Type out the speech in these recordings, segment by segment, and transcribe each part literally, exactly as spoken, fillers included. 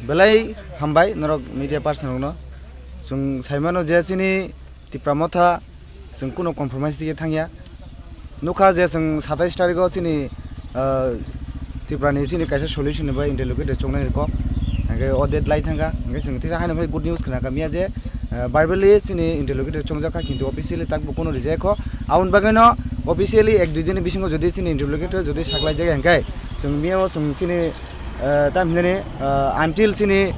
Belai hambai norok media person rokno. Chwng saimano je chini Tipra Motha chwng kuno compromise dige thangya. Nukha je chwng satais tarigo chini, ah, Tiprani chini kaisa solution ni bai interlocutor chongnai kok. Hingke o date lai thangka. Hingke chwng tisa haino bai good news khna kamiya je, ah, verbally chini interlocutor chongjak kha, kintu officially tak bo kuno rijai kho. Aboni bagwi no officially ek dui din ni bisingo jodi chini interlocutor jodi saklai jagya hingke chwng miya o chwng chini, ah, tam hinani, ah, until chini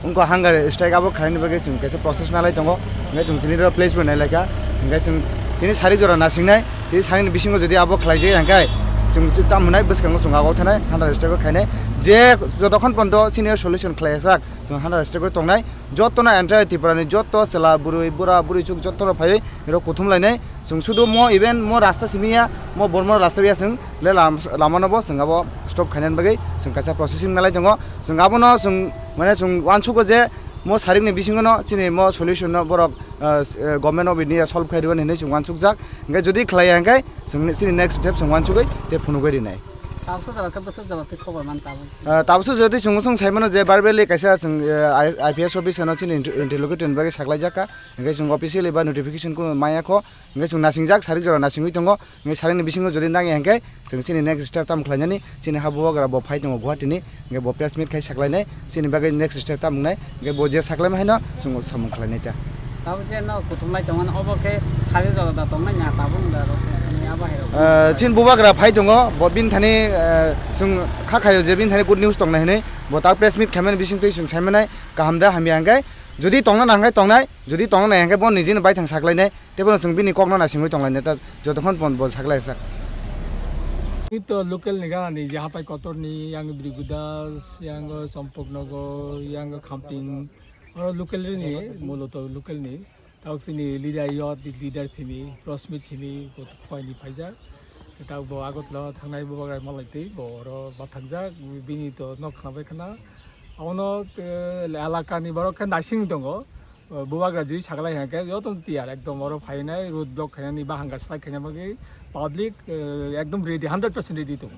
Wngkha hunger strike abo khlaini bagwi chwng kaisa process nalai tongo. Hingkhe chwng tini oro placement nailaikha. Hingkhe chwng tini sari jora nasingnai. Tini sari ni bisingo jodi abo khlaijak hingkhe chwng tamo hwnai bwskango chwng abo thanai hunger strike o khainai. Je jotokhon pondo chini solution khlaiyasak chwng hunger strike o tongnai. Jotono entire Tripura ni joto chwla bwrwi bura bwrwi chuk jotono phaiwi oro kuthum lainai. Chwng sudu mo even mo rasta simi ya, mo bormo rasta ya chwng le lam-, lama no bo chwng abo stop khainani bagwi chwng kaisa processing nalai tongo. Chwng abono chwng, mane, chwng uansugo je mo sarik ni bisingo no chini mo solution no borok, ah, s-, eh, government of India solve khai rwani hinwi chwng uansukjak. Hingke jodi khlaiya hingke chwng chini next step chwng uansugwi tei phunugwi rinai. Tabuksa jora khe bwswk jora twi khobor man tabuk. Ah, tabuksa jodi chwng chwng sai mano je verbally kaisa chwng, eh, I-, I P S office no chini inter-, interlocutor ni bagwi saklaijak kha. Hingke chwng officially ba notification kuno maya kho. Hingke chwng nasingjak, sarik jora nasingwi tongo. Hingke sarikni bisingo jodi nangya hingke chwng chini next step tamo khlainani, chini ha bubagra bo phai tongo Guwahati ni, hingke bo press meet khai saklainai, chini bagwi next step tamo wngnai, hingke bo je saklaima haino chwng samung khlainai ta. Tabuk je no kuthumlai tongmani, obo khe sarik jora da tongnai na tabuk da rw sini abo hai rw. Ah, chini bubagra phai tongo, bo bini thani, ah, chwng kha khaio je bini thani good news tongnai hinwi, bo tak press meet khaimani bisingtwi chwng saimanai kaham da hamya hingke, jodi tongna nang hingke tongnai, jodi tongna nang hingke bo nijini baithang saklainai. Teibono chwng bini kokno naisingwi tonglainai ta, jotokhon pon bo saklaijak. Ni to local ni gana ni je hapai kotor ni, yang Brigu Das, yang Champaknagar, yang Khamping, oro local ni, muloto local ni. Tabuk chini leader, youth leader chini, Rosmit chini, bo to phai ni phaijak. Tabuk bo Agartala thangnai bubagra malai twi, bo oro bathangjak, bini to nok khna bai khna. Abono, eh, elaka ni borok khe naising tongo. Bubagra jui saklai hingke joto tiyar ekdom oro phainai road block khainani bahanga slai khaina bagwi public, eh, ekdom ready, hundred percent ready tongo.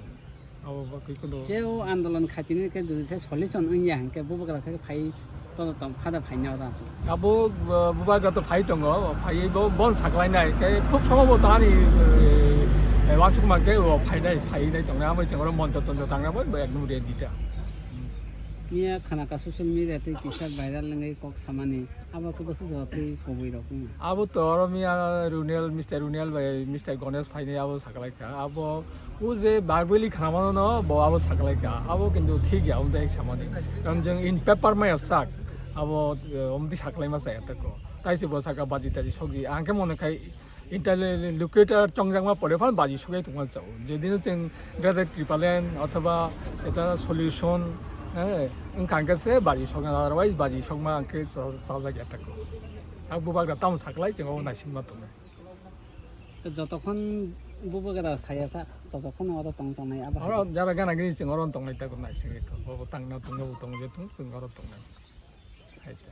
Abo bagwi kono je o andolon khaitini khe jodi se solution wngya hingke bubagra khe phai to tong phada phaina oro aswk. Abo, eh, bubagra to phai tongo, phaiwi bo bon saklainai khe khub somo bo tani, eh, wansukma khe o phainai, phainai tongnai, amo chengoro monjo tonjo tangna bo ekdom ready ta. Miya khana ka social media tei kisa viral wngwi kok samani, abo khe bwswk jora twi kubui rok wngya. Abo to oro miya Runel, Mister Runel bai Mister Ganesh phainai abo saklaikha. Abo o je verbally khanamano no bo abo saklaikha. Abo kintu thik ya, omo tei samani. Karon jeng in paper maya sak. Abo, eh, omo tei saklaima chaya tako. Tai se bo saka baji taji sogwi. Ang khe mone khai Interlocutor chongjakma pore phano baji sogwi tongma chao. Jedin chwng Greater Tipraland othoba eta solution, eh, wngkha hwnkhe se baji sokna, otherwise baji sokma hwnkhe cha-, chajak ya tako. Tak bubagra tamo saklai chwng obo naisingma tongo. Jotokhon bubagra saya sa, totokhon oro tong tongnai abo. Oro jara gana gini chwng oro tongnai tako naising, bo tangna tongna bo tongje tong chwng oro tongnai. Hai ta.